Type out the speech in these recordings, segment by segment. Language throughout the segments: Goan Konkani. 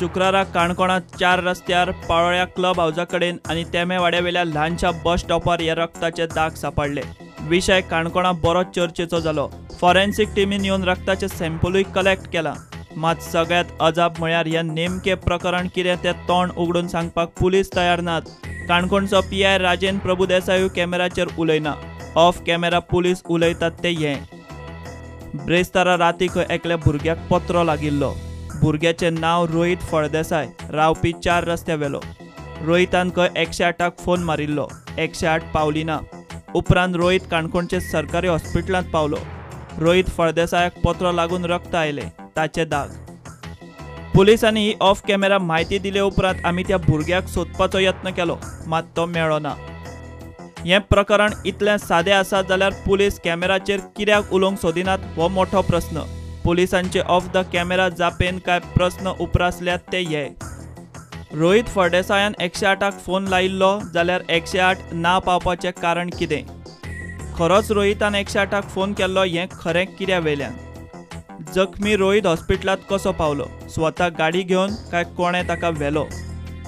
शुक्रारा काणकोणांत 4 रस्त्यार पाळोळ्या क्लब हावजा कडेन आनी तेमेवाड्यावेल्या ल्हानशा बस स्टॉपार हे रक्ताचे दाग सापडले. विशय काणकोणा बरो चर्चेचो जालो. फॉरेन्सिक टिमीन येवन रक्ताचे सॅम्पलूय कलेक्ट केला. मात सगळ्यात अजाप म्हळ्यार हे नेमके प्रकरण कितें तें तोंड उगडून सांगपाक पुलीस तयार नात. काणकोणचो PI Rajendra प्रभुदेसायूय कॅमेराचेर उलयना. ऑफ कॅमेरा पुलीस उलयतात ते हे. ब्रेस्तारा राती खंय एकल्या भुरग्याक पत्रो लागिल्लो. भुरग्याचें नांव रोहित फळदेसाय, रावपी 4 रस्त्या वेलो. रोहितान खंय 108 फोन मारिल्लो. 108 पावली ना. उपरांत रोहित काणकोणचे सरकारी हॉस्पिटलांत पावलो. रोहित फळदेसायाक पत्रो लागून रक्त आयलें, ताचे दाग. पुलिसांनी ही ऑफ कॅमेरा म्हायती दिले उपरांत आमी त्या भुरग्याक सोदपाचो यत्न केलो, मात तो मेळ्ळो ना. हें प्रकरण इतलें सादें आसा जाल्यार पुलीस कॅमेराचेर कित्याक उलोवंक सोदिनात हो मोठो प्रस्न. पुलिसांचे ऑफ the camera जापेन कांय प्रस्न उप्रासल्यात ते हे. रोहित फळदेसायान 108 फोन लायिल्लो जाल्यार 108 ना पावपाचें कारण कितें? खरोच रोहितान 108 फोन केल्लो हें खरें कित्या वेल्यान? जखमी रोहित हॉस्पिटलांत कसो पावलो? स्वता गाडी घेवन काय कोणें ताका व्हेलो?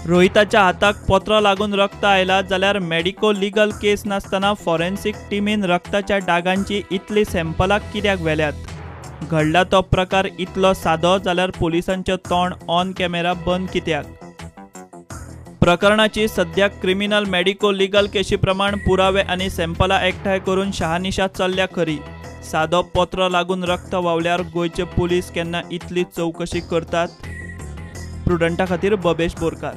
रोहिताच्या हाताक पत्रो लागून रक्त आयला जाल्यार मेडिको लिगल केस नासतना फॉरेन्सिक टिमीन रक्ताच्या डागांची इतली सॅम्पलां कित्याक व्हेल्यात? घडला तो प्रकार इतलो सादो जाल्यार पुलिसांचें तोंड ऑन कॅमेरा बंद कित्याक? प्रकरणाची सद्या क्रिमिनल मेडिको लिगल केशी प्रमाण पुरावे आनी सॅम्पलां एकठांय करून शहानिशा चल्ल्या खरी. सादो पत्रो लागून रक्त व्हांवल्यार गोंयचे पुलीस केन्ना इतली चवकशी करतात? प्रुडंटा खातीर बबेश बोरकार.